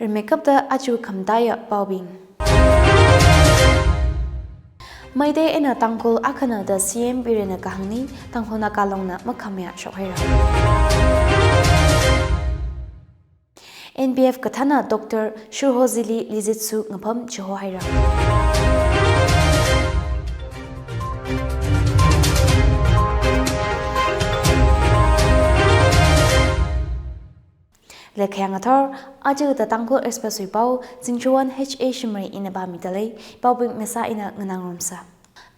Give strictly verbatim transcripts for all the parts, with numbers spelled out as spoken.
Rimeikapta aja khamataiya paobing. Meitei eina Tangkhul akhana da C M Birenna kahāngli, Tangkhul Naga Longna makhamayā shokhaira. N P F kathāna Doctor Shurhozili Lijitsu ngapham chihohaira. Lekhayang athor, aja da Tangkhul Express wui pao, Zingchuwan H A Shimray ina pāmida lei, paobing masa ina nganāngarumsa.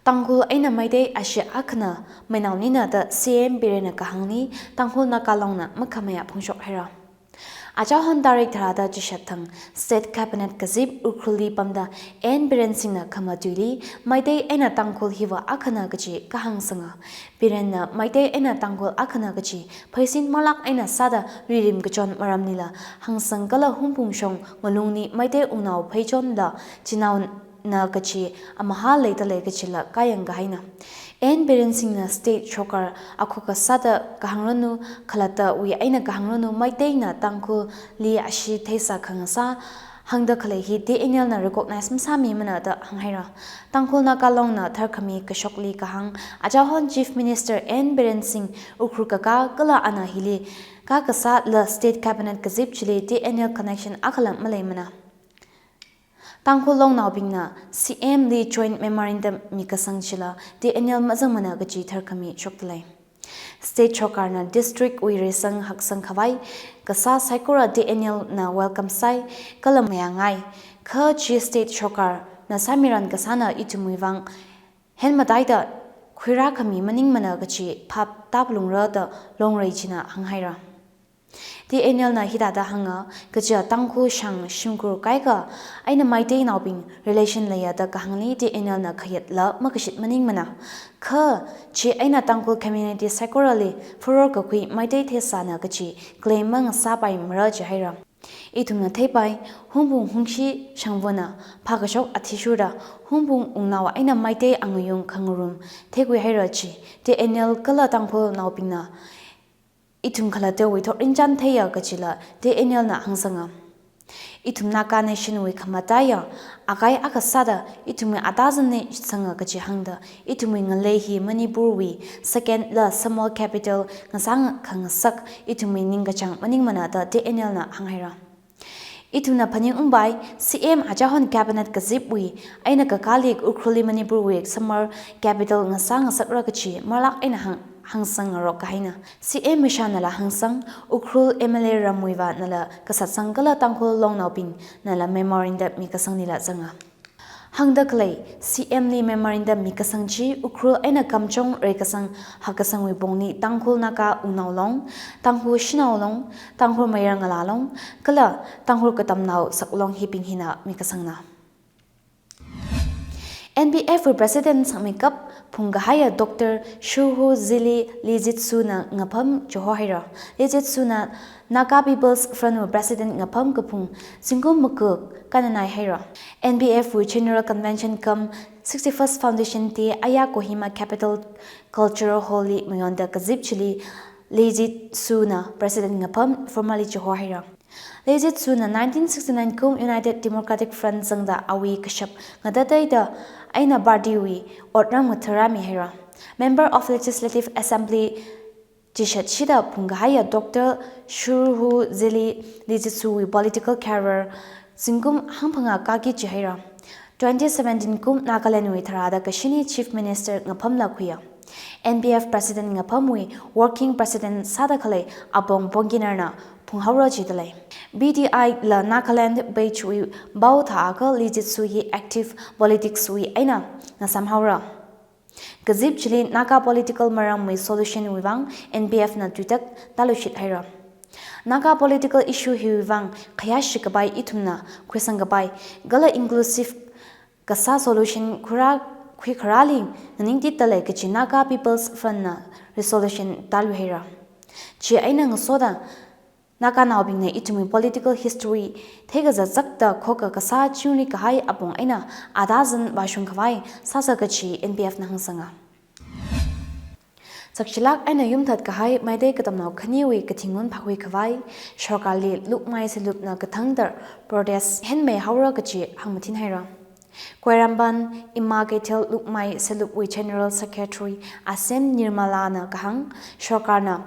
Tangkhul eina Meitei ashi akhana, mainao nina da C M Birenna kahāngli, Tangkhul Naga Longna makhamayā phongshokhaira. Achāhon tarik tharāda chishat thang, State Cabinet kazip Ukhrulli pamda N Biren Singhna khamatuili, Meitei eina Tangkhul hiva akhana kachi kahāng sanga. Birenna Meitei eina Tangkhul akhana kachi pheisin malak eina sāda luirim kachon maramlila hāngsang kala Hungpung shong ngalungli Meitei ungnao pheichonla chinaona kachi amahā leida lei kachila kayang kahaina. N Biren Singhna state shokar akhoka sāda kahāngranu, khalattawui eina kahāngranu, Meiteina Tangkhulli ashi theisā khangasā hāngda khalei hi T N L na recognize masāmimana da hānghaira. Tangkhul Naga Longna tharkhami kashokli kahāng, achāhon Chief Minister N Biren Singh Ukhrul kakā kala ana hili kakasāla State Cabinet kazip chili T N L connection akhala maleimana. Tangkhul longnaobingna C M li joint memorandum mikasang chila T N L mazangmana kachi tharkhami shokda lei. State shokarna district wui reisang haksang khavai kasā saikora T N L na welcome sāi, kala mayāngai. Kha chi state shokarna sāmiran kasāna ithumwui vang henmataida khuirākhami maningmana kachi phap tāphalungra da Longrei china hānghaira. T N L na hithāda hānga, kaja Tangkhul shang shimkhur kaikha eina Meiteinaobing relation leiya da kahāngli T N L na khayatla makashit maningmana. Kha chi eina Tangkhul community saikorali furor kakhui Meitei theisāna kachi claim mangasāpaimara jihaira. Ithumna theipai, Hungpung Hungshi Shangvona phākashok athishurda Hungpung ungnao eina Meitei angayung khangarum theikhuihaira chi, T N L kala Tangkhulnaobingna ithum khalattawui thotrinchān theiya kachila T N L na hāngsanga. Ithum Naga Nation wui khamataiya akai akha sāda ithumwui atazanli shitsanga kachi hāngda, ithumwui ngalei hi Manipur wui second la small capital ngasā khangasak ithumwui ningkachāng maningmana da T N L na hānghaira. Ithumna phaningungpai, C M achāhon cabinet kazipwui eina kakāli Ukhrulli Manipur wui small capital ngasā ngasakra kachi malak eina hāng, hāngsangngarok kahaina. C M Mishanala hāngsang, Ukhrul M L A ramwuiva nala kasatsang kala Tangkhul longnaobingnala memorandum mikasanglila zanga. Hāngda khalei, C M li memorandum mikasang chi Ukhrul eina Kamjong reikasang hakkasangwui pongli Tangkhul Naga Unao Long, Tangkhul Shanao Long, Tangkhul Mayar Ngala Long, kala Tangkhul Katamnao Saklong hibing hina mikasangna. N P F wui President sangmeikap phungkahaiya Doctor Shurhozili Lijitsuna ngapham chihohaira. Lijitsuna Naga People's Front wui President ngapham kaphung zingkum makuk kannanaihaira. N P F wui General Convention cum sixty-first Foundation Day aya Kohima Capitol Cultural Hall li mayonda kazip chili Lijitsuna President ngapham formally chihohaira. Lijitsuna nineteen sixty-nine kum United Democratic Front zangda awui kashap ngatateida eina party wui otram ngathara mihaira. Member of Legislative Assembly chishatshida phungkahaiya Doctor Shurhozili Lijitsuwui political career zingkum hangphangā kaki chihaira. Twenty seventeen kum Nagaland wui tharāda kashini Chief Minister ngaphamla khuiya. N P F President ngaphamwui Working President sāda khalei Apong Pongkinarna phunghaora jidalei. B D I la Nagaland page wui pao thāakha Lijitsu hi active politics wui eina ngasāmhaora. Kazip chili Naga political maramwui solution wui vang N P F na tuitak tālushithaira. Naga political issue hiwui vang khayāshi kapai ithumna khuisang kapai kala inclusive kasā solution khura khuikharali nganingtitdalei kachi Naga People's Front na resolution tāluihaira. Chi eina ngasoda Naganaobingna ithumwui political history theikazakzakta khokkha kasā chingri kahai apong eina atazan vāshung khavai sāsa kachi N P F na hāngsanga. Sakshilāk eina yumthat kahai Meitei katamnao khaniwui kathingun phākhui khavai, sorkarli lukmai salupna kathangdar protest henmei haora kachi hāngmathin haira. Khuirambam Ima Keithel Lukmai Salupwui General Secretary Asem Nirmala na kahāng, sorkarna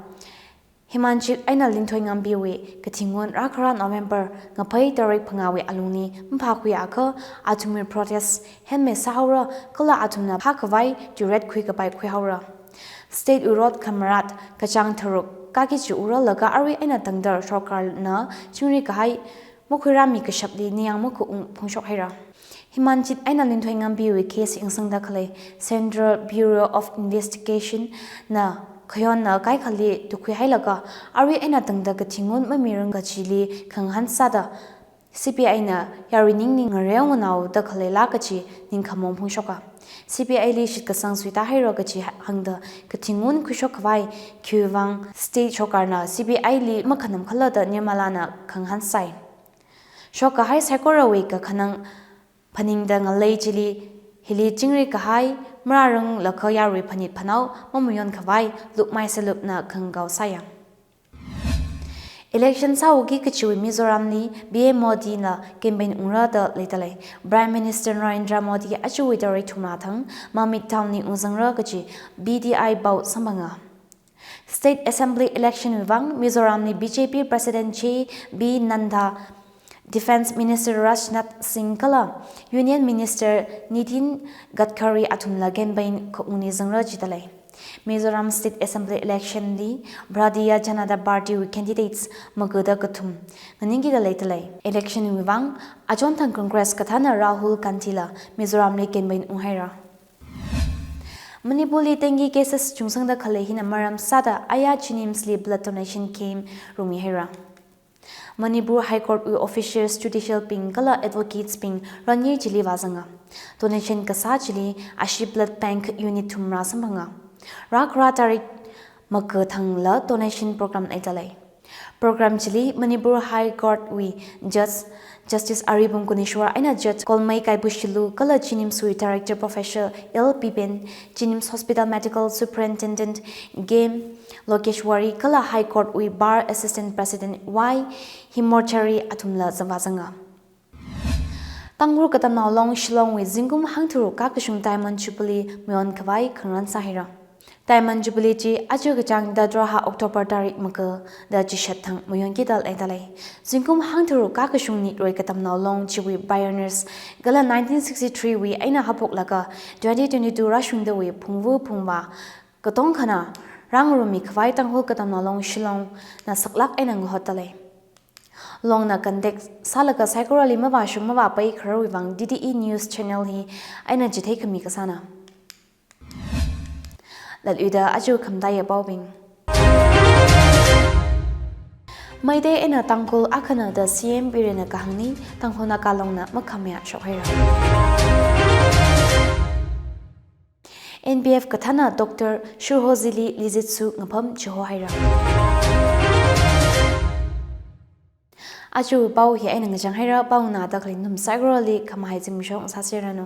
Himanchit eina Lingthoi Ngambiwui kathingun rākhara November ngaphei tarik phangāwui alungli maphākhui akha athumwui protest henmei sāhaora kala athumna phākhavai tuiret khuikapai khuihaora. State wui rot khamarat kachāng tharuk kaki chi ura laga arui eina tangdar sorkarna chingri kahai makhuirāmi kashapli ningyāng makhaung phongshok haira. Himanchit eina Lingthoi Ngambiwui case yangsangda khalei Central Bureau of Investigation na khayonna kaikhali tukhui hailaga arui eina tangda kathingun mamirang kachili khangahān sāda C B I na yarui ningli ngareo nganaoda khaleila kachi ningkhamaong phongshoka. C B I li shitkasang suita haira kachi hāngda kathingun khuishok khavai khiwuivang state sorkarna C B I li makhanam khala da Nirmala na khangahān sai. Shokkahai saikorawui kakhanang phaningda ngalei chili hili chingri kahai mararang lakha yarui phanit phanao mamayon khavai lukmai salupna khangakao sāya. Election sāuki kachiwui Mizoramli P M Modi na campaign ungra da leidalei. Prime Minister Narendra Modi achuwui tarik thumrā thang Mamit Town li ungzangra kachi B D I pao samphanga. State Assembly election wui vang Mizoramli B J P President J P Nadda, Defence Minister Rajnath Singh kala Union Minister Nitin Gadkari athumla campaign khaungli zangra jidalei. Mizoram State Assembly election li Bharatiya Janata Party wui candidates magada kathum nganingkida leidalei. Election wui vang achonthang Congress kathāna Rahul Gandhi la Mizoramli campaign unghaira. Manipurli dengue cases chungsangda khalei hina maram sāda aya JNIMS li blood donation camp rumi haira. Manipur High Court wui officials, judicial bing kala advocates bing ranye chili vāzanga. Donation kasā chili ashi blood bank unit thumrā samphanga. Rākhara tarik maga thangla donation program leidalei. Program chili Manipur High Court wui Judge Justice Aribum Guneshwar eina Judge Kolmei Kaibushilu kala JNIMS wui Director Professor L Pipen, JNIMS Hospital Medical Superintendent K Lokeshwari kala High Court wui Bar Assistant President Y Himorchari athumla zangvāzanga. Tangkhul Katamnao Long Shillong wui zingkum hangtharuk kakashung Diamond Jubilee mayon khavai khangarān sāhaira. Diamond Jubilee chi aja kachāng Dadraha October tarik maga da chishat thang mayonkida leidalei. Zingkum hangtharuk kakashung nitroi Katamnao Long chiwui pioneers kala nineteen sixty-three wui eina haophoklaga twenty twenty-two rāshungdawui phungvu phungvā katongkhana rāngarummi khavai Tangkhul Katamnao Long Shillong na saklāk eina ngahotdalei. Long na contact sālaga saikorali mavāshung mavāpai khararwui vang D D E News Channel hi eina chitheikhami kasāna. Latluida aja khamataiya paobing. Meitei eina Tangkhul akhana da C M Birenna kahāngli Tangkhul Naga Long na makhamayā shokhaira. N P F kathāna Doctor Shurhozili Lijitsu ngapham chihohaira. Aja pao hi eina ngachang haira, pao nganāda khalei nathum saikorali khamahai zimiksho sāseranu.